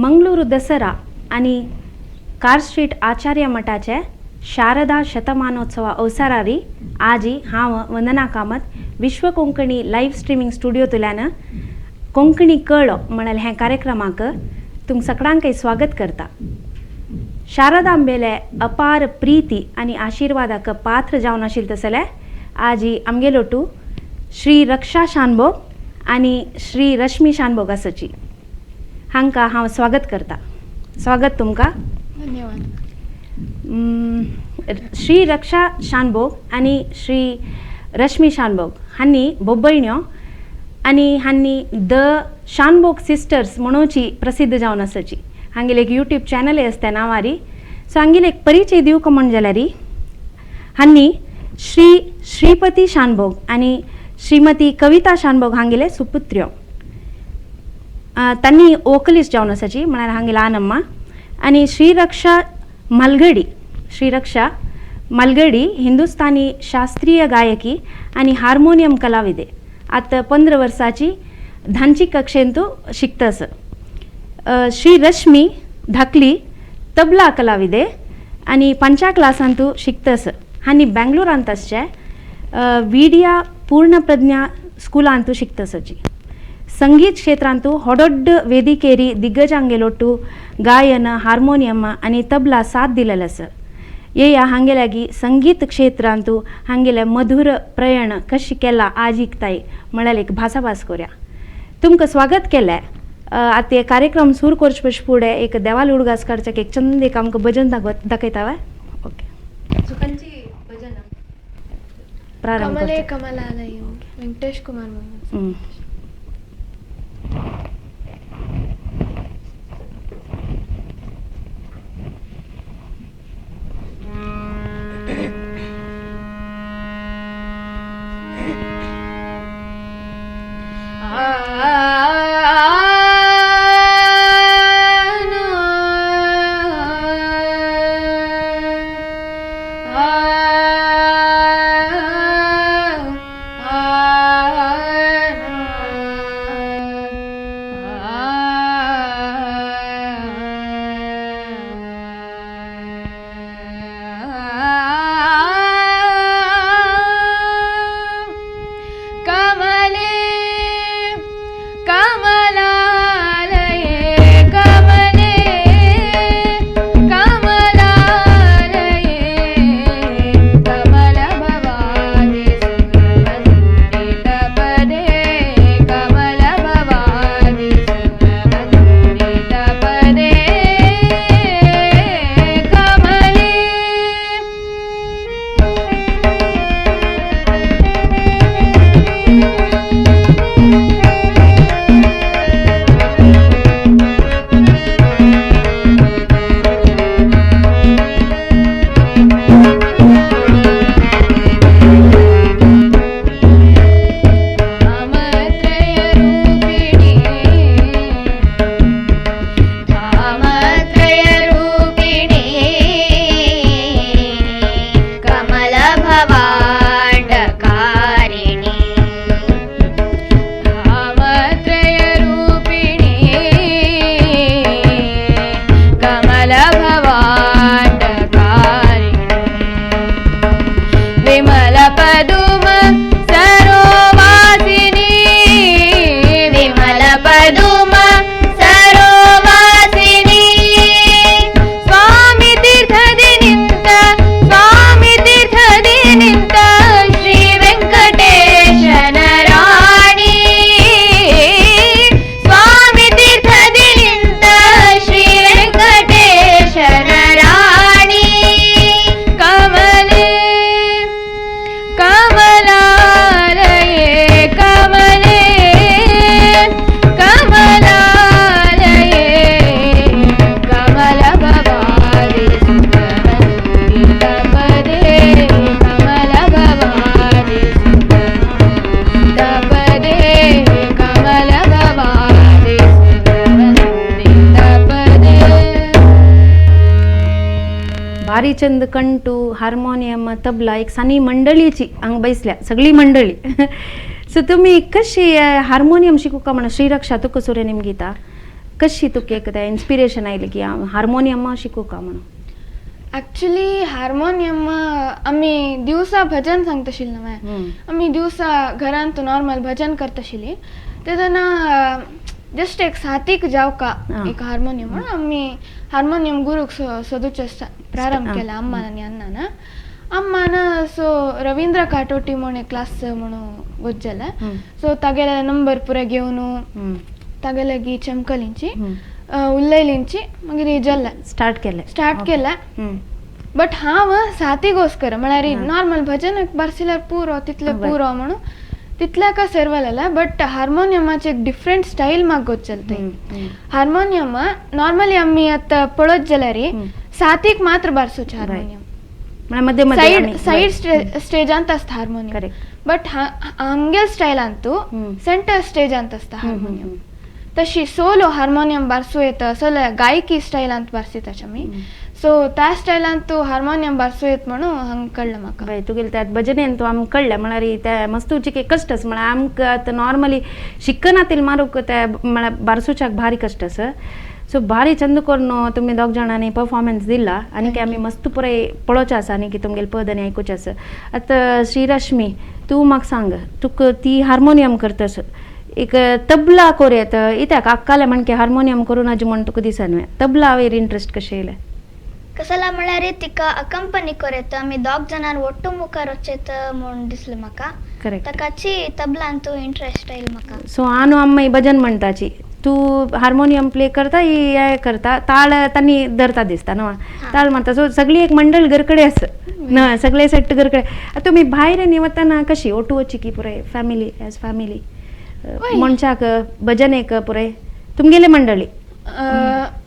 मंगळूर दसरा आनी car street आचार्य मठाचे शारदा शतमानोत्सवा अवसरारी आजी हांव वंदना कामत विश्व कोंकणी लायव्ह स्ट्रिमींग स्टुडियोंतल्यान कोंकणी कळो म्हळ्यार ह्या कार्यक्रमाक तुम सगळ्यांकय स्वागत करता. शारदांबेले अपार प्रीती आनी आशिर्वादाक पात्र जावन आशिल्ले तसले आजी आमगेलोटू श्री रक्षा शानभोग आनी श्री रश्मी शानभोग आसाची हांकां हांव स्वागत करता. स्वागत तुमकां. धन्यवाद. श्री रक्षा शानभोग आनी श्री रश्मी शानभोग हांणी बोब्बयण्यो आनी हांणी the Shanbhog sisters म्हणूची प्रसिद्ध जावन आसाची. हांगेले एक यूट्यूब चॅनल आसा त्या नांवारी. सो हांगेले एक परिचय दिवंक म्हण जाल्यार हांणी श्री श्रीपती शानभोग आनी श्रीमती कविता शानभोग हांगेले सुपुत्र्यो. तांणी वोकलिस्ट जावन आसाची म्हळ्यार हांगेले आनम्मा. आनी श्रीरक्षा मालगडी, श्रीरक्षा मालगडी हिंदुस्थानी शास्त्रीय गायकी आनी हार्मोनियम कलाविदे. आतां 15 वर्साची धांची कक्षेंतू शिकता आसा. श्री रश्मी धाकली तबला कलाविदे आनी पंचा क्लासांतू शिकता आसा. हांणी बेंगलोरांत आसचे विडिया पूर्णप्रज्ञा स्कुलांतू शिकता आसाची. संगीत क्षेत्रांतू होडोड्ड वेदिकेरी दिग्गजांगेलोटू गायन, हार्मोनियम आनी तबला साथ दिलेले आसा. येया हांगे लागीं संगीत क्षेत्रांतू हांगेले मधुर प्रयाण कशें केलां आज इकताय म्हळ्यार एक भासाभास करुया. तुमकां स्वागत केलें. आतां हे कार्यक्रम सुरू करचे पयलीं फुडें एक देवाल उडगास काडच्याक एक चंद एक आमकां भजन दाखयता वे. ओके. सुखांची भजन प्रारंभ कमले करचे. कमलालय वेंकटेश कुमार म्हणून. कमले कमलालये कमले कमलालये कमल भवानि सुरवन्दितपदे कमल भवानि सुरवन्दितपदे कमले. धामत्रयरूपिणी धामत्रयरूपिणी कमलभवाण्डकारिणी धामत्रयरूपिणी कमलभवाण्डकारिणी विमलपदुम सरोवासिनी विमलपदुम सरोवासिनी स्वामी तीर्थदि निंत स्वामी तीर्थदि निंत श्री वेङ्कटेशन राणी स्वामी तीर्थदि निंत श्री वेङ्कटेशन राणी कमले कमलालये कमले कमलालये कमल भवानि सुरवन्दितपदे कमल भवानि सुरवन्दितपदे कमल भवानि सुरवन्दितपदे. भारी चंद कंटू हार्मोनियम तबला एक सानी मंडळीची हांगा बैसल्या सगळी मंडळी. सो तुमी कशी हार्मोनियम शिकूका म्हणून श्रीरक्षा तुका सुरे निमगीता कशी तुका एक तें इन्स्पिरेशन आयलें की हार्मोनियम शिकूका म्हणून? ॲक्च्युली हार्मोनियम आमी दिवसा भजन सांगताशिल्लें न्हय, आमी दिवसा घरांत नॉर्मल भजन करताशिल्ली तेन्ना जस्ट एक साथीक जावका एक हार्मोनियम म्हणून आमी हार्मोनियम गुरूक सोदूचे प्रारंभ केला अम्मान आनी अण्णान. अम्मान सो रवींद्र काटोटी म्हूण एक क्लास म्हणून गोज्जेले, सो तागेले नंबर पुरे घेवन तागेले गी चमकलिंची उल्लयलिंची मागीर जल्ले स्टार्ट केलें स्टार्ट केलें. बट हांव साथीಗೋस्कर म्हळ्यार नॉर्मल भजन बारसिल्यार पुरो तितलें पुरो म्हणून तितल्याक सर्वलेलें. बट हार्मोनियमाचे एक डिफरंट स्टायल म्हाका गोत चलता. हार्मोनियम नॉर्मली आमी आतां पळयत जाल्यार साथीक मात्र बारसोचें हार्मोनियम, मध्ये सायड सायड स्टेजांत आसता हार्मोनियम, बट आमगेल स्टायलांतू सेंटर स्टेजांत आसता हार्मोनियम. तशी सोलो हार्मोनियम बारसू येता, सोलो गायकी स्टायलांत बारसिता आमी, सो त्या स्टायलांत तूं हार्मोनियम बारसू येत म्हणून हांगा कळ्ळें म्हाका. बाय तुगेले त्यात भजनेन तूं आमकां कळ्ळें म्हळ्यार ते मस्तूची कश्ट आसा, म्हळ्यार आमकां आतां नॉर्मली शिकना मारूंक ते म्हळ्यार बारसूच्याक भारी कश्ट आसा. सो भारी चंद करून तुमी दोग जाणांनी परफॉर्मन्स दिला आनी आमी मस्त पुराय पळोवचें आसा आनी की तुमगेले पद आनी आयकुचें आसा. आतां श्रीरश्मी तूं म्हाका सांग, तुका ती हार्मोनियम करता, एक तबला कोर येता इत्याक अक्काले म्हणके हार्मोनियम करूं नज म्हूण तुका दिसना, तबला वयर इंट्रस्ट कशें येयलें? कसला म्हळ्यार तिका अकंपनी कोर येता, आमी दोग जाणां ಒಟ್ಟು मुखार वचेत म्हूण दिसलें म्हाका. करेक्ट. ताकाची तबलांतू इंट्रस्ट आयलो म्हाका. सो आनु अम्मा भजन म्हणटाची, तूं हार्मोनियम प्ले करता, हे करता, ताळ तांणी धरता दिसता न्हू, ताळ मारता. सो सगळी एक मंडळ घरकडे आसा ना, सगळे सेट घरकडे. आतां तुमी भायर न्ही वतना कशी ओटू वची की पुराय फॅमिली एज फॅमिली मनशाक भजन एक पुराय तुमगेले मंडळी?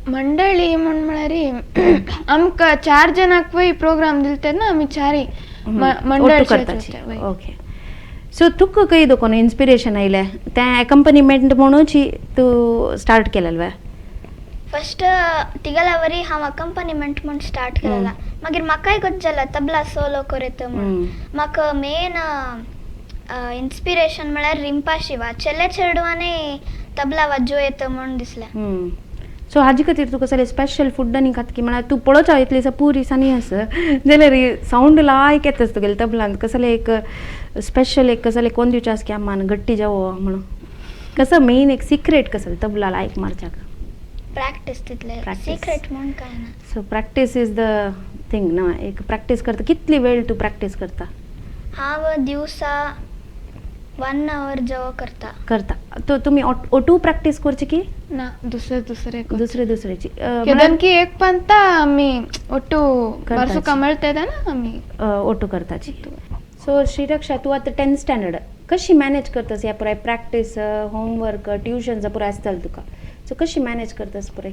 मंडळी म्हूण म्हळ्यार आमकां चार जाणांक वय प्रोग्राम दिले तेन्ना आमी चारी मंडळ करताची. ओके, सो तुका खंय देखून इन्स्पिरेशन आयलें तें अकम्पनिमेंट म्हणूची तूं स्टार्ट केलें वे? फस्ट तिगेल्या हांव अकम्पनिमेंट म्हूण स्टार्ट केलेला, मागीर म्हाकाय गोत जाला तबला सोलो कोर येता म्हूण. म्हाका मेन इन्स्पिरेशन म्हळ्यार रिम्पा शिवा, चेले चेडवांनी तबला वाजोव येता म्हूण दिसलें. सो हाजे खातीर तुका कसलें स्पेशल फूड आनी खाता की म्हळ्यार तूं पळोवचा इतली पुरी दिसांनी आसा जाल्यार सावंड लायक येता तुगेले तबलांत, कसलें एक स्पेशल एक कसलें कोण दिवचें आसा की अम्मान गट्टी जावो म्हणून, कसो मेन एक सिक्रेट कसलें तबला लायक मारच्याक? प्रॅक्टीस तितलें सिक्रेट म्हूण काय ना. So practice is the thing ना, एक प्रॅक्टीस करता कितली वेळ तूं प्रॅक्टीस करता? हांव दिवसा 1 our जवळ करता. करता. तो तुमी ओटू प्रॅक्टीस करची की ना दुसरे दुसरे दुसरे दुसऱ्याची केदन की एक पंता आमी ಒಟ್ಟು ಬರ್ಸುಕ मेळते ना आमी ओटू करताची. सो श्रीरक्षा तूं आतां 10th standard कशी मॅनेज करतस ह्या पुराय प्रॅक्टीस, होमवर्क, ट्युशन्स पुराय आसतलें तुका, सो कशी मॅनेज करतस पुराय?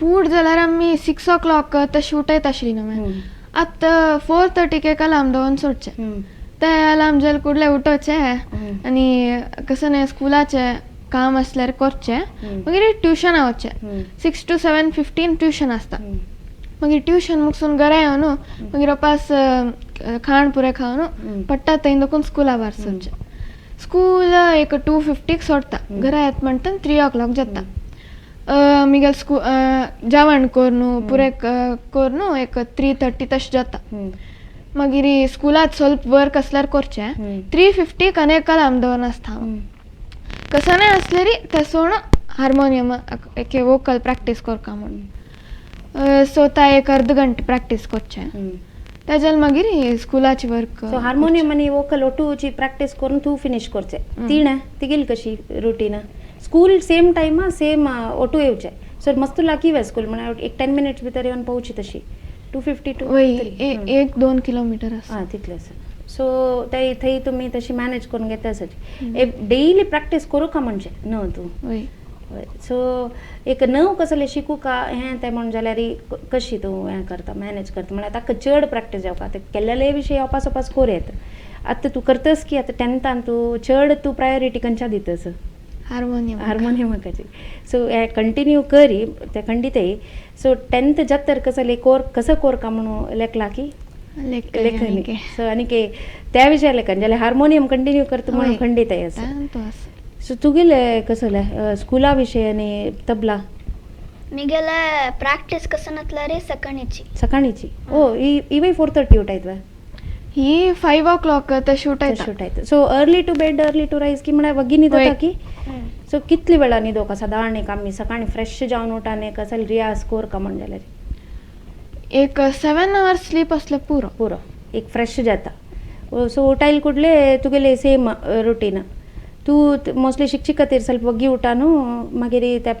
पूड जाल्यार आमी 6 o'clock तशी उठयत आशिल्ली न्हू, आतां 4:30 एक अलार्म दवरून सोडचें, ते अलार्म जाले कुडले उठोवचें आनी कसं न्ही स्कुलाचें काम आसल्यार करचें, मागीर ट्युशना वचचें. 6 to 7:15 tuition आसता, मागीर ट्युशन मुगसून घरा येवन मागीर वापस खाण पुरें खावन पडटा थंय देखून स्कुला भायर सरचें. स्कूल एक 2:50 सोडटा, घरा येता म्हणटा 3 o'clock जाता. आमगेलें स्कूल जेवण करून पुरें करून एक 3:30 तशें जाता. मागीर स्कुलांत ಸ್ವಲ್ಪ वर्क आसल्यार करचें. 3:50 आनी एक अलार्म दवरून आसता हांव, कसनाय आसल्यार ते सोड हार्मोनियम एक वोकल प्रॅक्टीस करका म्हणून, सो ता एक अर्द घंटे प्रॅक्टीस करचें, ताज्या मागीर स्कुलाची वर्क. सो हार्मोनियम आनी वोकल ಒಟ್ಟುची प्रॅक्टीस करून तूं फिनीश करचें. तीण तिगेली कशी routine? School same time same ಒಟ್ಟು येवचें, सो मस्त लागीं वे स्कूल म्हळ्यार एक 10 मिनट्स भितर येवन पावची तशी 2:52 वय 1-2 किलोमीटर आसा. आं तितलें आसा. सो ते थंय तुमी तशी मॅनेज करून घेता आसची. डेली प्रॅक्टीस करूं का म्हणजे न्हू तूं? वय. सो एक नव कसलें शिकूका हें तें म्हण जाल्यार कशी तूं हें करता मॅनेज करता म्हळ्यार ताका चड प्रॅक्टीस जावपा आतां केल्लेले विशय वापास वापास कोर येता, आतां तूं करतस की आतां 10थान तूं चड तूं प्रायोरिटी खंयच्या दितस? हार्मोनियम. हार्मोनियमाची. सो हें कंटिन्यू करी तें खंडीतय. सो 10th जातर कसलें कोर कसो कोरका म्हणून लेखला की लेखन? सो आनीक त्या विशया लेखन जाल्यार हार्मोनियम कंटिन्यू करता म्हणून खंडीतय आसा. सो तुगेले कसले स्कुला विशय आनी तबला? मिगेले प्रॅक्टीस कसं नसल्यार सकाळीची. सकाळीची. ओ इवय 4:30 उठायत वा? ही 5 o'clock तशी उठायता. तशी उठायता. So early to bed early to rise की म्हळ्यार वग्गी न्हिदता की? सो कितली वेळा न्हिदोका सादारण एक आमी सकाळी फ्रेश जावन उठान एक असल रियाज कोरका म्हण जाल्यार? एक 7 hours sleep असले पुरो. पुरो एक फ्रेश जाता. सो उठायल कुडले तुगेले सेम रुटीन. तूं मोस्टली शिक्षी खातीर ಸ್ವಲ್ಪ वग्गी उठानु मागीर त्या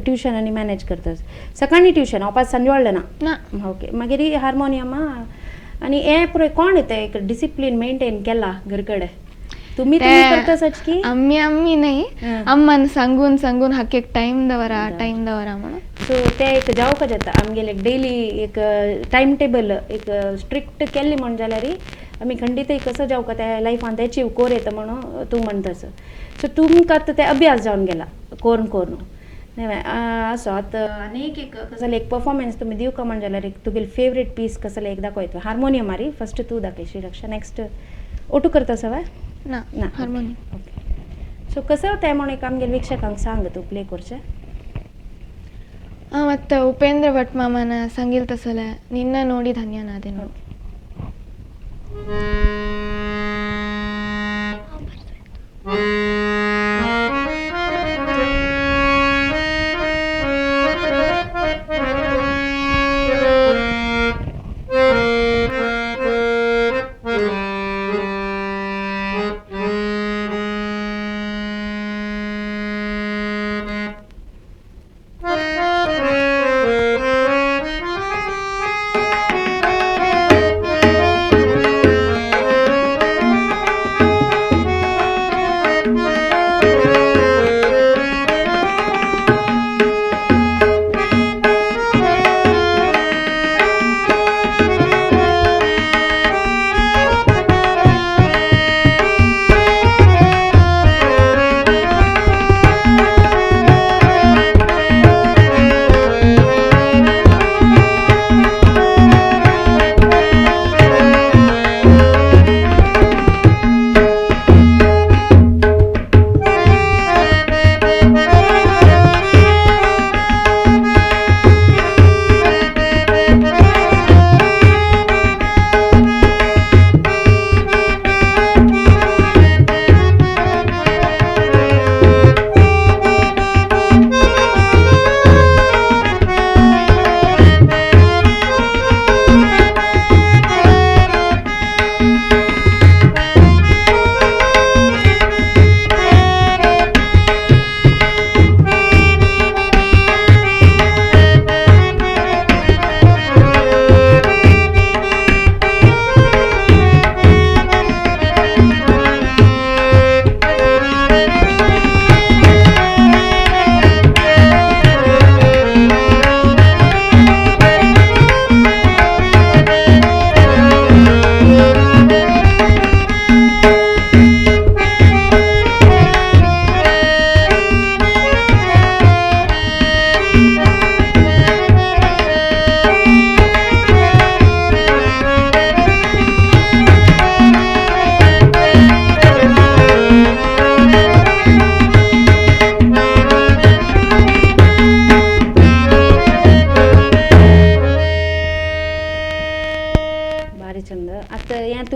ट्युशन आनी मॅनेज करता. सकाळी ट्युशन वापस सांजवाडलें ना? ना. ओके. मागीर हार्मोनियमा आनी हें पुरो कोण येता एक डिसिप्लीन मेंटेन केला घर कडेन? तुमी तुमी करता सच की? आम्ही आम्ही नाही, अम्मान सांगून सांगून हाक एक टायम दवरा टायम दवरा म्हणून. सो ते एक जावपा जाता आमगेले एक डेली एक टायम टेबल एक स्ट्रिक्ट केल्ली म्हण जाल्यार आमी खंडीत कसो जावका त्या लायफान अचीव कोर येता म्हणून तूं म्हणटा. सो तुमकां आतां ते अभ्यास जावन गेला कोरून कोरून असो. आतां आनी एक कसले एक परफॉर्मन्स तुमी दिवका म्हण जाल्यार एक तुगेले फेवरेट पीस कसले एक दाखयता. हार्मोनियम मारी फर्स्ट तूं दाखय श्रीरक्षा. नेक्स्ट ओटू करता सवाय? ना, हार्मोनियम. ओके. सो कसं तें म्हण एक आमगेले वीक्षकांक सांग तूं प्ले करचें. ಮತ್ತು ಉಪೇಂದ್ರ ಭಟ್ ಮಾಮನ ಸಂಗೀತ ಸಲ ನಿನ್ನ ನೋಡಿ ಧನ್ಯನಾದೆನು.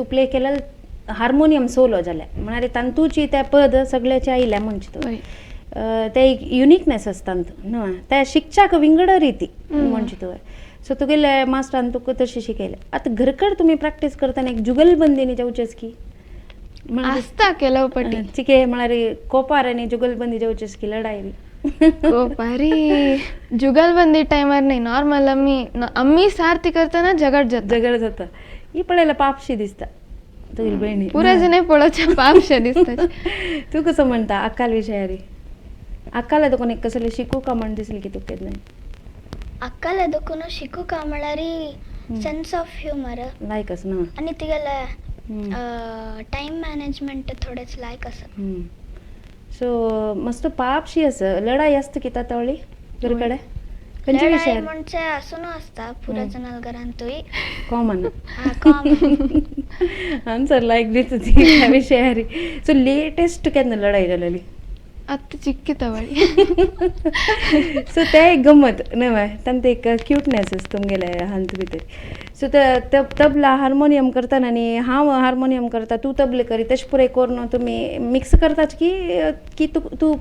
प्ले केलं हार्मोनियम सोलो जालें म्हळ्यार तांतूची त्या पद सगळ्याचे आयल्या म्हणचे तूं ते एक युनिकनेस आसता न्हू त्या शिकच्याक विंगड रिती म्हणचे तुवें. सो तुगेले मास्टरान तुका तशें शिकयलें. आतां घरकड तुमी प्रॅक्टीस करतना एक जुगलबंदीनी जावचेच की आसता केलो पटी चिके म्हळ्यार कोपार आनी जुगलबंदी जावचेच की लढाई बी? कोपारी जुगलबंदी टायमार न्ही, नॉर्मल आमी आमी सारती करतना झगड जाता. झगड जाता. ही पळयल्यार पापशी दिसता तुगेली भयणी. पुराय जण पळोवच्या पापशे दिसता. तूं कसो म्हणटा अक्काल विशयारी? अक्काला तुका एक कसले शिकू का म्हण दिसली की तुका केन्नाय? अक्काला देखून शिकू का म्हळ्यार सेन्स ऑफ ह्युमर लायक आसा ना आनी तिगेले टायम मॅनेजमेंट थोडेच लायक आसा. सो मस्त पापशी आसा. लढाई आसता कित्या तवळी घर कडेन? खंयच्या विशयार? म्हणजे आसून आसता पुरा जणां घरांतूय कॉमन कॉमन आन्सर लायक दिता ती त्या विशयारी. सो लेटेस्ट केन्ना लढाई जालेली? आतां चिक्कीता वळी. सो ते एक गम्मत न्हय, तांकां एक क्युटनेस आसा तुमगेले हांत भितर. सो ते तबला हार्मोनियम करतना आनी हांव हार्मोनियम करता, तूं तबले करी, तशें पुराय करून तुमी मिक्स करतात की की तूं तूं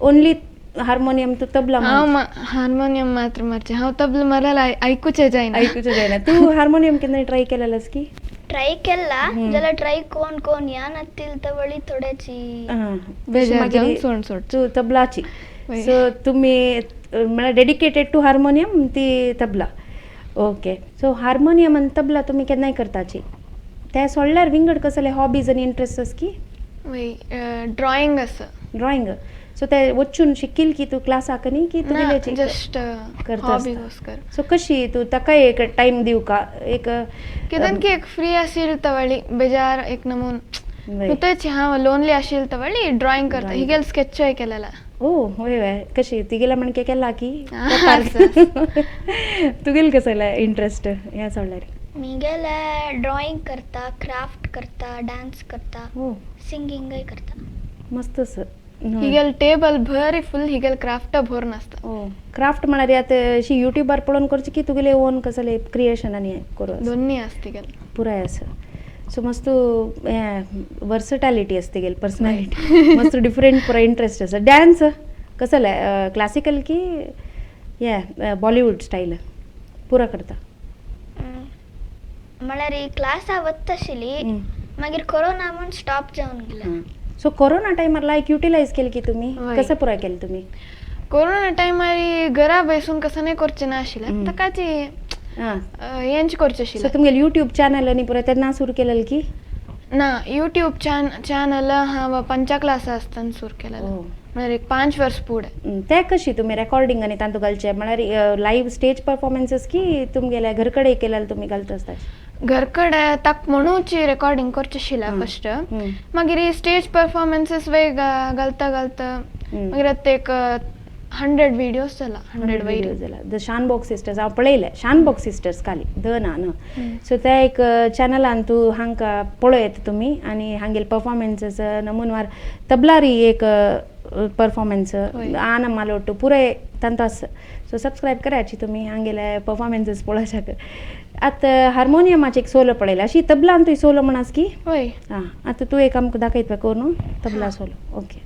ओन्ली हार्मोनियम, तूं तबला? हांव हार्मोनियम मात्र मारचें, हांव तबला मारल्यार आयकुचें जायना. आयकुचें जायना. तूं हार्मोनियम केन्ना ट्राय केलेलास की? ट्राय केला जाल्यार ट्राय कोण कोण या नतील तवळी थोड्याची बेजार जावन सोड सोड. तूं तबलाची. सो तुमी म्हळ्यार डेडिकेटेड टू हार्मोनियम, ती तबला. ओके, सो हार्मोनियम आनी तबला तुमी केन्नाय करताची, ते सोडल्यार विंगड कसले हॉबीज आनी इंट्रस्ट आस की? वय, ड्रॉइंग आसा. ड्रॉइंग. सो ते वचून शिकील की तूं क्लासाक न्ही की तुगेले जस्ट करता? हॉबी. सो कशी तूं ताका एक टायम दिवका एक? कित्याक की एक फ्री आशिल्ली तवळी बेजार एक नमून नुतेच हांव लोनली आशिल्ली तवळी ड्रॉइंग करता. हिगेल स्केचय केलेला. ओ वय वय, कशी तिगेला म्हणके केला की तुगेल कसले इंट्रस्ट ह्या सोडल्यार? मिगेले ड्रॉइंग करता, क्राफ्ट करता, डान्स करता, सिंगिंगय करता. मस्त आसा. हिगेल टेबल भरी फुल हिगेल क्राफ्ट भरून आसता. क्राफ्ट म्हळ्यार आतां अशी युट्यूबार पळोवन करची की तुगेले ओन कसले क्रिएशन आनी करूं? दोन्ही आसता तिगेल. पुराय आसा. सो मस्त हें वर्सटॅलिटी आसा तुगेली, पर्सनॅलिटी मस्त डिफरंट पुराय इंट्रस्ट आसा. डान्स कसले, क्लासिकल की हे बॉलिवूड स्टायल पुरा करता? म्हळ्यार क्लासा वता आशिल्ली, मागीर कोरोना म्हूण स्टॉप जावन गेले. सो कोरोना टायमार लायक युटिलायज केले की तुमी? कसं पुराय केलें तुमी? कोरोना टायमार घरा बसून कसं नाही करचें ना आशिल्लें, ताकाची हेंच करचें आशिल्लें. सो तुमगेलें युट्यूब चॅनल आनी पुराय तेन्ना सुरू केलें की? ना, युट्यूब चॅनल हांव पंचा क्लासा आसतना सुरू केलें, म्हळ्यार एक 5 वर्स फुडें. ते कशी तुमी रेकॉर्डिंग आनी तातूंत घालचें, म्हळ्यार लायव्ह स्टेज परफॉर्मन्सीस की तुमगेले घर कडेन केल्यार तुमी घालता आसता? घर कडेन ताका म्हणूच रेकॉर्डिंग करचें आशिल्लें फस्ट, मागीर स्टेज परफॉर्मन्सीस वय घालता घालता मागीर आतां एक 100 व्हिडियोज जाला. 100 व्हिडियोज जाला. The Shanbhog sisters हांव पळयलें, शानबॉग सिस्टर्स खाली the ना न्हू. सो त्या एक चॅनलान तूं हांकां पळयत तुमी आनी हांगेले परफॉर्मन्सीस नमुनवार तबलारी एक परफॉर्मन्स आना मालोटू पुराय तांचो आसा. सो सबस्क्रायब करायची तुमी हांगेले परफॉर्मन्सीस पळोवच्याक. आतां हार्मोनियमाचे एक सोलो पळयला, अशी तबलान तुवें सोलो म्हणास की? वय. आं, आतां तूं एक आमकां दाखयता करून तबला सोलो. ओके,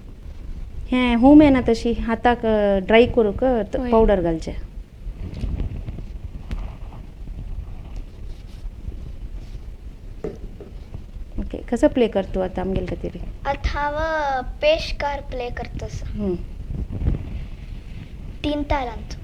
हें होम येना तशी हाताक ड्राय करूंक पावडर घालचें. ओके, कसो प्ले कर तूं आतां आमगेले खातीर? आतां हांव पेशकार प्ले करता. 3 तालांचो.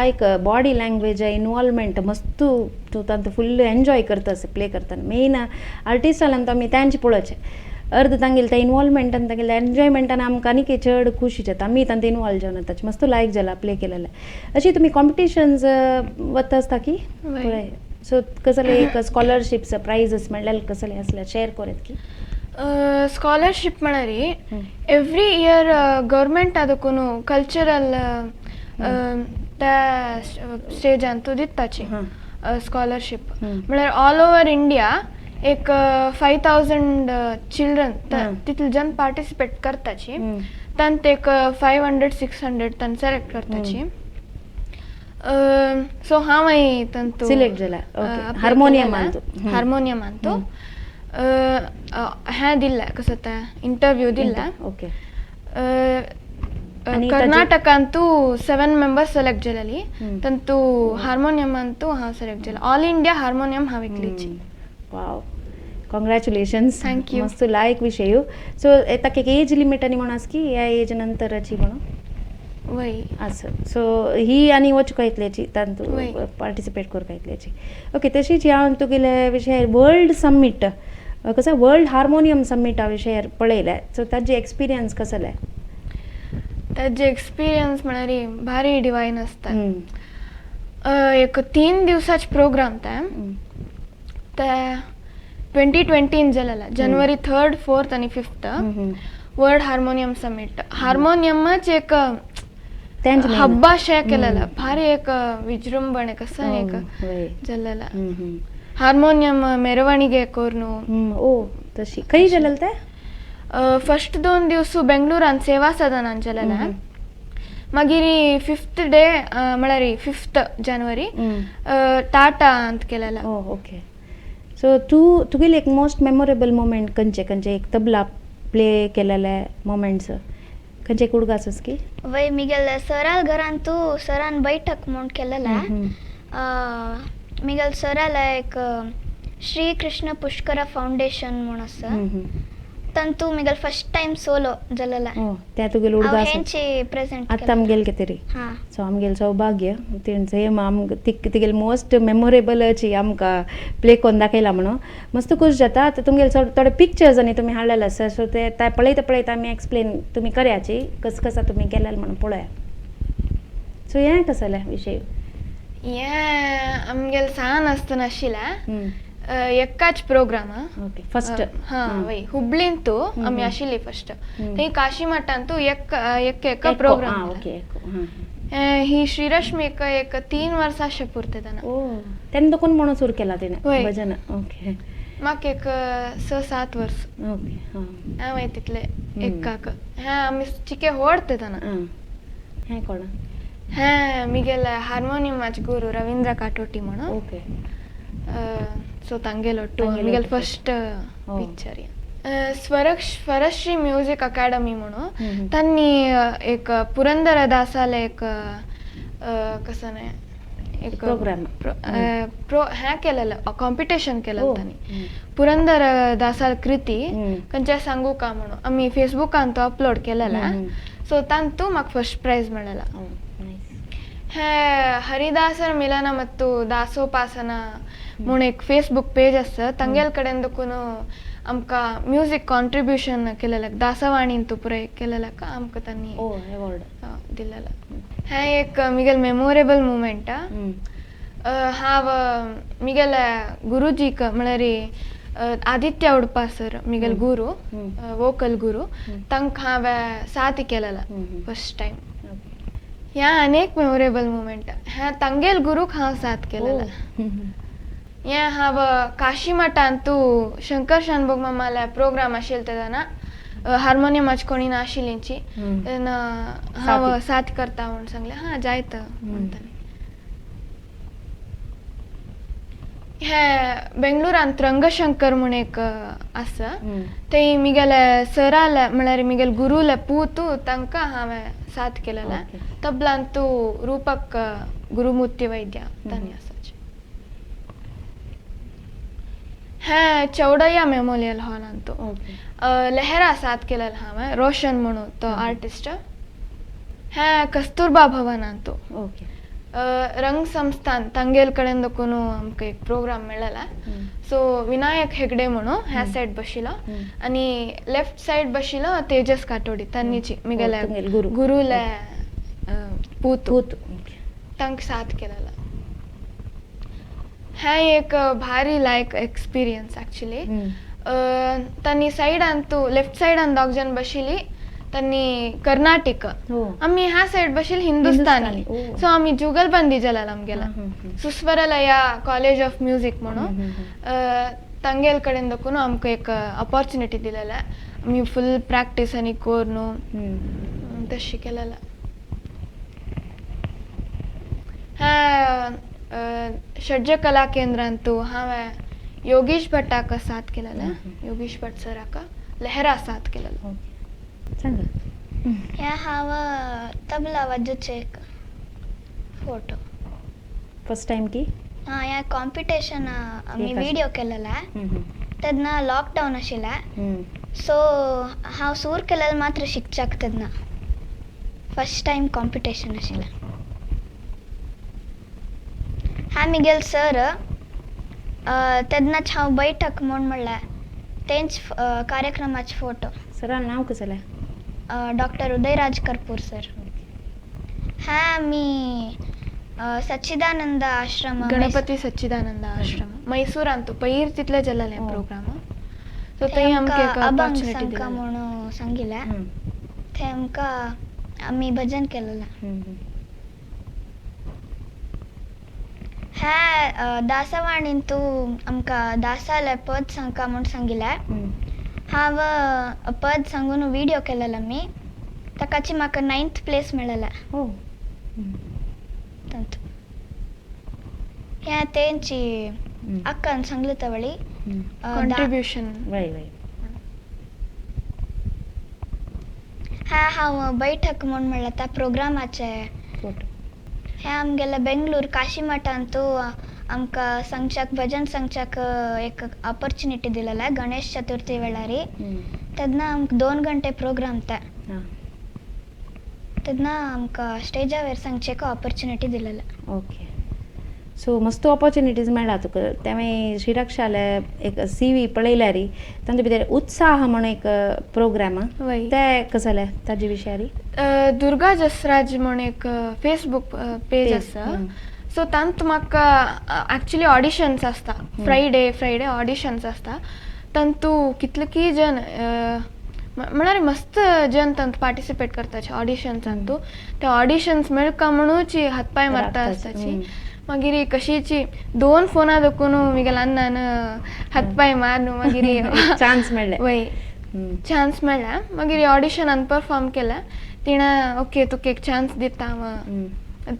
लायक बॉडी लँग्वेज इन्वॉल्वमेंट मस्त तूं तांतू फुल्ल एन्जॉय करता प्ले करतना. मेन आर्टिस्ट जाल्यार आमी तांचे पळोवचें अर्द तांगेले ते इन्वॉल्वमेंटान तांगेले एन्जॉयमेंटान आमकां आनीक चड खुशी जाता, आमी तांतू इन्वॉल्व जावन वता. मस्त लायक जाला प्ले केलेलें. अशी तुमी कॉम्पिटिशन्स वता आसता की पळय, सो कसले एक स्कॉलरशिप्स प्रायझस म्हणल्यार कसले आसल्यार शेअर करत की? ಸ್ಕಾಲರ್ಶಿಪ್ म्हळ्यार ಎವ್ರಿ ಇಯರ್ ಗೌರ್ಮೆಂಟ್ ಅದಕ್ಕೂ ಕಲ್ಚರಲ್ ಸ್ಟೇಜ್ ಅಂತೂ ದಿತ್ತಾಚಿ ಸ್ಕಾಲರ್ಶಿಪ್. म्हळ्यार ऑल ओवर इंडिया एक 5000 चिल्ड्रन तितले जन पार्टिसिपेट करताची, तांत एक 500-600 तांत सेलेक्ट करताची. सो हांव तांतू सिलेक्ट जाला. हार्मोनियम अंतू, हार्मोनियम अंतू हें दिल्लें कसं तें इंटरव्यू दिल्लें. ओके. कर्नाटकांतू 7 मेंबर्स सेलेक्ट जालेली, तांतू हार्मोनियम अंतू हांव सेलेक्ट जालें. ऑल इंडिया हार्मोनियम हांव एकलीची. वाव, कॉंग्रॅच्युलेशन्स. Thank you. मस्त लायक विशय. सो ताका एक एज लिमीट आनी म्हण आसा की ह्या एज नंतराची म्हणून? वय आसा. सो ही आनी वचूंक येतल्याची तांतू पार्टिसिपेट करपाक येतल्याची. ओके, तशीच हांव तुगेले विशयार वर्ल्ड समीट कसं वर्ल्ड हार्मोनियम समिटा विशयार पळयलें, सो ताजे एक्सपिरियन्स कसले? ताजे एक्सपिरियन्स म्हळ्यार भारी डिवायन आसता. एक 3 दिवसाचे प्रोग्राम ते ते 2020 जालेला, जनवरी 3rd, 4th आनी 5th world harmonium summit. हार्मोनियमाच एक हब्बा शे केलेला, भारी एक विजृंभण कसं एक जालेला. हार्मोनियम ಮೆರವಣಿಗೆ ಕೋರ್ನು. ओ तशी खंय जालेलें तें? फर्स्ट 2 दिवस बेंगळुरान सेवा सदनान जालेलें. मागीर 5th day म्हळ्यार 5th जानेवारी टाटा अंत केलेला. ओ ओके. सो तूं तुगेली एक मोस्ट मेमोरेबल मोमेंट खंयचे खंयचे एक तबला प्ले केलेले मोमेंट्स खंयचे एक उडगास की? वय मिगेल सराल घरान तू सरान बैठक म्हूण केलेलें. मिगेल सराल एक श्री कृष्ण पुष्करा फाउंडेशन म्हूण आसा, तांतू मिगेल फर्स्ट टायम सोलो जालेलें. त्या तुगेले उडगास हेंची प्रेझेंट आतां आमगेले कितें. हां, सो आमगेलें सौभाग्य तेण सेम आमकां तिगेले मोस्ट मेमोरेबलाची आमकां प्ले करून दाखयला म्हणून मस्त खूश जाता. आतां तुमगेले थोडे पिक्चर्स आनी तुमी हाडलेले आसा, सो ते पळयता पळयता आमी एक्सप्लेन तुमी करयाची कस कसा तुमी केलेलें म्हणून पळोवया. सो हें कसलें विशय? हें आमगेलें सान आसतना आशिल्लें एकाच प्रोग्राम. Okay, first. हां वय, हुबळींतू आमी आशिल्ली फर्स्ट, थंय काशी मठांतू एक एक एक प्रोग्राम. ओके. ही श्रीरश्मीक एक 3 वर्सां अशें पुरते तेन्ना. तेन्ना कोण म्हणून सुरू केला तिणें भजन? ओके. म्हाका एक 6-7 वर्स. ओके. हांव वय तितले एकाक हें आमी चिके व्हडते तेन्ना. हें कोण? हें मिगेले हार्मोनियमाचे गुरू रवींद्र काटोटी म्हणून. ओके. सो तांगेलो टू मिगेले first picture. Swarashree music academy म्हणून तांणी एक पुरंदर दासाले एक कसं नाही एक प्रोग्राम प्रो हें केलेलं कॉम्पिटिशन केलेलं तांणी पुरंदर दासाल कृती खंयच्या सांगू का म्हणून आमी फेसबुकान तो अपलोड केलेला. सो तांतू म्हाका फर्स्ट प्रायज मेळ्ळेला. हे हरिदासर मिलನ ಮತ್ತು ದಾಸೋಪಾಸನ म्हूण एक फेसबूक पेज आसा, तांगेले कडेन देखून आमकां म्युजीक कॉन्ट्रिब्युशन केलेलें दासवाणीन पुराय केलेलें आमकां तांणी अवॉर्ड दिलेलें. हें एक मिगेले मेमोरेबल मुमेंट. हांव मिगेले गुरुजीक म्हळ्यार आदित्य उडपा सर मिगेले गुरू, वोकल गुरू, तांकां हांवें साथ केलेलें फर्स्ट टायम. ह्या अनेक मेमोरेबल मुमेंट. ह्या तांगेल गुरूक हांव साथ केलेलें. हें हांव काशी मठांतू शंकर शानभोग मामाले प्रोग्राम आशिल्ले तेन्ना हार्मोनियमाची कोणी नाशिल्लींची तेन्ना हांव साथ करता म्हूण सांगलें. हां जायत म्हणटाली. हें बेंगळुरांत रंगशंकर म्हूण एक आसा, थंय मिगेले सराले म्हळ्यार मिगेले गुरूले पूत तांकां हांवें साथ केलेलें. तबलांतू रूपक गुरुमूर्ती वैद्य तांणी आसाचे. हें चौडय्या मेमोरियल हॉलांतू लहरा साथ केलेलें हांवें, रोशन म्हणून तो आर्टिस्ट. हें कस्तुरबा भवनांतू. ರಂಗ್ ಸಂಸ್ಥಾನ್ ತಂಗೇಲ್ कडेन देखून आमकां एक प्रोग्राम मेळ्ळेला. सो विनायक हेगडे म्हणून ह्या सायड बशिलो आनी लेफ्ट सायड बशिलो तेजस काटोडी तांची मिगेले गुरु गुरुले पूत पूत तांकां साथ केलेला. हें एक भारी लायक एक्सपिरियन्स एक्चुली. तांणी सायडान तूं लेफ्ट सायडान दोग जाण बशिल्ली तांणी कर्नाटक, आमी ह्या सायड बशिल्ली हिंदुस्तानी. सो आमी जुगलबंदी जालेला आमगेला सुस्वरलया कॉलेज ऑफ म्युजीक म्हणून तांगेल कडेन देखून आमकां एक ऑपॉर्च्युनिटी दिलेला. आमी फुल प्रॅक्टीस आनी करून तशी केलेला. ह्या षड्ज कला केंद्रांतू हांवें योगेश भट्टाक साथ केलेला, योगेश भट सराक लहरा साथ केलेलो. सांगा. ह्या हांव तबला वाजोवचें एक फोटो फर्स्ट टायम की हां ह्या कॉम्पिटिशन आमी व्हिडिओ केलेला तेन्ना लॉकडावन आशिल्लें. सो हांव सूर केलेलो मात्र शिकच्याक तेन्ना फर्स्ट टायम कॉम्पिटिशन आशिल्लें. हा मिगेल सर तेन्नाच हांव बैठक म्हूण म्हणल्यार तेंच कार्यक्रमाचे फोटो. सरान नांव कसलें? डॉक्टर उदयराज कर्पूर सर. हा आमी सच्चिदानंद आश्रम, गणपती सच्चिदानंद आश्रम मैसूरांतू पयर तितले जालेलें प्रोग्राम. सो थंय आमकां एक अभंग ऑपॉर्च्युनिटी सांगका दिलेली. म्हणून सांगिल्लें, थंय आमकां आमी भजन केलेलें. ह्या दासवाणींतू आमकां दासालें पद सांगका म्हूण सांगिल्लें. हांव पद सांगून व्हिडिओ केलेलो आमी, ताकाची म्हाका 9th place मेळ्ळेलें तातूंत. ह्या तेंची अक्कान सांगले तवळी कॉन्ट्रिब्युशन. हा हांव बैठक म्हूण म्हणल्यार त्या प्रोग्रामाचे फोटो. हे आमगेले बेंगळूर काशी मठांतू आमकां सांगच्याक भजन सांगच्याक एक ऑपॉर्च्युनिटी दिलेले गणेश चतुर्थी वेळारी. तेन्ना आमकां 2 घंटे प्रोग्राम ते तेन्ना आमकां स्टेजावेर सांगचेक ऑपॉर्च्युनिटी दिलेले. ओके, सो मस्त ऑपॉर्च्युनिटीज मेळ्ळा तुका. तेवें श्रीरक्षाले एक सी व्ही पळयल्यार तांचे भितर उत्साह म्हूण एक प्रोग्राम ते कसले ताजे विशयारी? दुर्गा जसराज म्हूण एक फेसबूक पेज आसा. सो तांत म्हाका एक्चुली ऑडिशन्स आसता, फ्रायडे फ्रायडे ऑडिशन्स आसता. तांतू कितले जन म्हळ्यार मस्त जन तांत पार्टिसिपेट करताचे ऑडिशन्सांतू. ते ऑडिशन्स मेळका म्हणूच हातपांय मारता आसताची. मागीर कशीची 2 फोनां देखून मिगेल्या अण्णान हातपांय मारून मागीर चान्स मेळ्ळे. वय चान्स मेळ्ळा. मागीर ऑडिशनान परफॉर्म केलें. तिणें ओके तुका एक चान्स दिता हांव,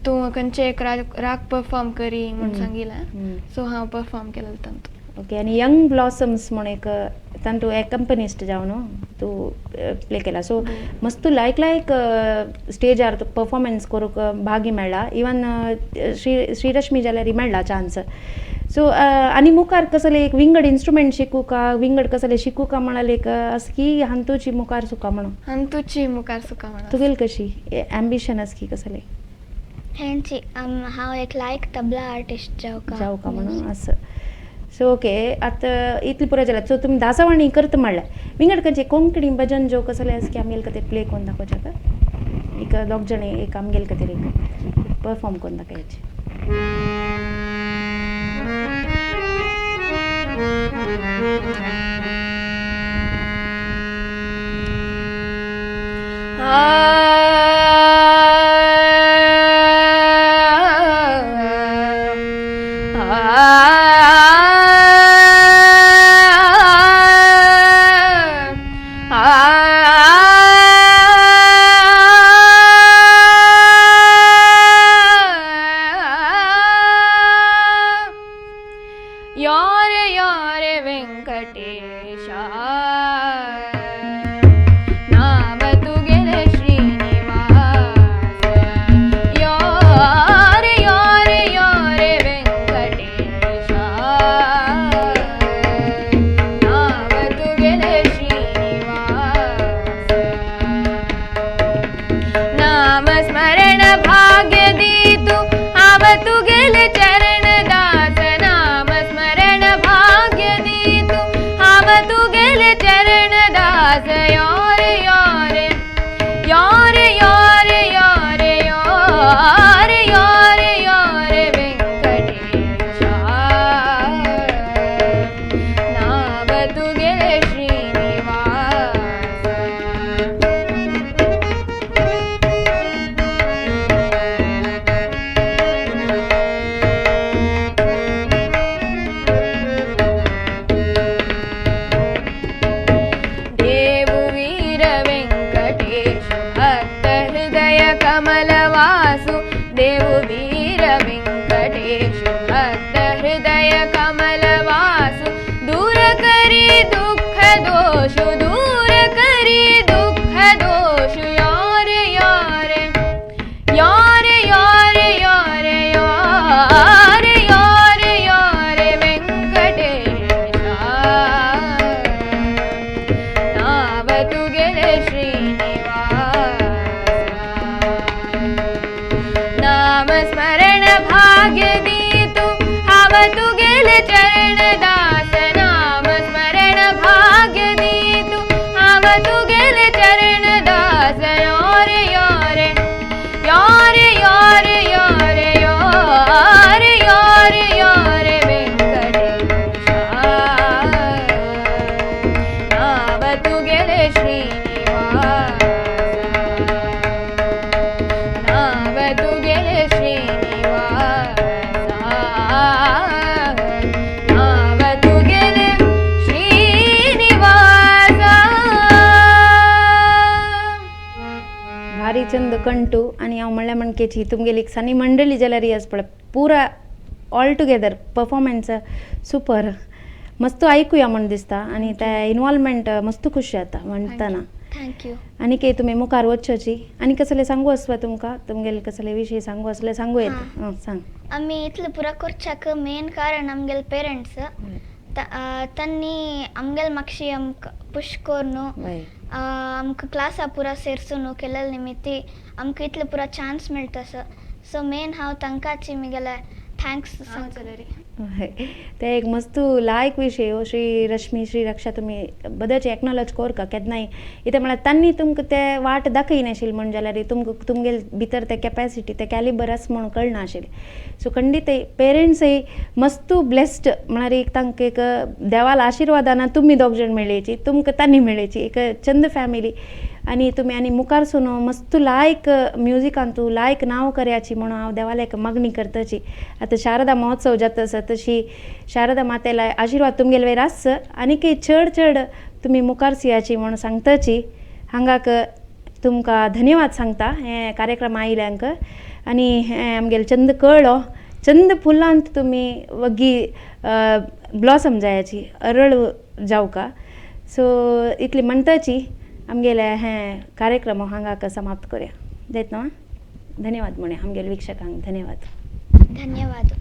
तूं खंयचे एक राग परफॉर्म करी म्हूण सांगिल्लें. सो हांव परफॉर्म केलें तातूंत. ओके, आनी यंग ब्लॉसम्स म्हूण एक तातूंत एकम्पनिस्ट जावन तूं प्ले केला. सो मस्त लायक लायक स्टेजार परफॉर्मन्स करूंक भागी मेळ्ळा. इवन श्रीरश्मी जाल्यार मेळ्ळा चान्स. सो आनी मुखार कसले एक विंगड इन्स्ट्रुमेंट शिकूका, विंगड कसले शिकूका म्हणाले एक आसा की हांतूची मुखार सुका म्हणून? हांतूची मुखार सुका म्हणून. तुगेली कशी एम्बिशन आसा की कसले? हेंची हांव एक लायक तबला आर्टिस्ट जावका जावका म्हणून आसा. सो ओके, आतां इतली पुरो जाल्यार सो तुमी दासवाणी करता म्हणल्यार विंगड खंयचे कोंकणी भजन जो कसले आसा की आमगेले खातीर प्ले करून दाखोवच्या एक दोग जाण एक आमगेले खातीर एक परफॉर्म करून दाखयाचे. नामस्मरण भाग्य दी तू कमलवासु दूर करी दुःख दोषु दूर करी दुःख दोषु यार यार यार यार यार यार यार यार वेंकटेश नाव तुगेले श्रीनिवास नाम स्मरण भाग्य दीतु हाव तुगेले चरण दास नाम स्मरण भाग्य दीतु हाव तुगेले चरण दास यार यार यार यार यार यार यार यार वेंकटेश नाव तुगेले श्रीनिवास नाव तुगेले श्रीनिवास नाव तुगेले श्रीनिवास. भारी चंद कंटू आनी हांव म्हणल्यार म्हणकेची तुमगेली एक सनी मंडळी जाल्यार रियाज पळय पुरा ऑल टुगेदर परफॉर्मन्स सुपर मस्त आयकुया म्हूण दिसता आनी ते इनवॉल्वमेंट मस्त खुशी जाता म्हणटना. Thank you. आनी कितें तुमी मुखार वचची आनी कसले सांगू आसवा तुमकां तुमगेले कसले विशय सांगू आसले सांगू येता. आं सांग. आमी इतले पुरा करच्याक मेन कारण आमगेले पेरंट्स तांणी आमगेले मातशी आमकां पुश करून वय आमकां क्लासा पुरा सेरसून केलेले निमित्ती आमकां इतले पुरा चान्स मेळटा सर. सो मेन हांव तांकांची म्हगेले thanks सांगता. हय ते एक मस्त लायक विशय हो श्री रश्मी श्री रक्षा तुमी बदलचे एक्नॉलेज कोरका केन्नाय कितें म्हळ्यार तांणी तुमकां ते वाट दाखयनाशिल्ली म्हण जाल्यार तुमकां तुमगेले भितर ते कॅपेसिटी ते कॅलिबर आसा म्हूण कळनाशिल्लें. सो खंडीत पेरंट्सय मस्त ब्लेस्ड म्हळ्यार एक तांकां एक देवाला आशिर्वादान तुमी दोग जाण मेळ्ळेची तुमकां तांणी मेळ्ळेची एक चंद फॅमिली आनी तुमी आनी मुखार सून मस्त लायक म्युजिकान तूं लायक नांव करयाची म्हणून हांव देवाला एक मागणी करताची. आतां शारदा महोत्सव जाता आसा तशी शारदा मातेला आशिर्वाद तुमगेले वयर आस आनीकय चड चड तुमी मुखार सियाची म्हणून सांगताची. हांगाक तुमकां धन्यवाद सांगता हे कार्यक्रम आयिल्ल्यांक आनी हें आमगेले चंद कळ्ळो चंद फुलांत तुमी वग्गी ब्लॉसम जायाची अरळ जावका. सो इतली म्हणटाची आमगेले हें कार्यक्रम हांगाक समाप्त करूया जायत न्हू. धन्यवाद म्हणया आमगेले वीक्षकांक. धन्यवाद. धन्यवाद.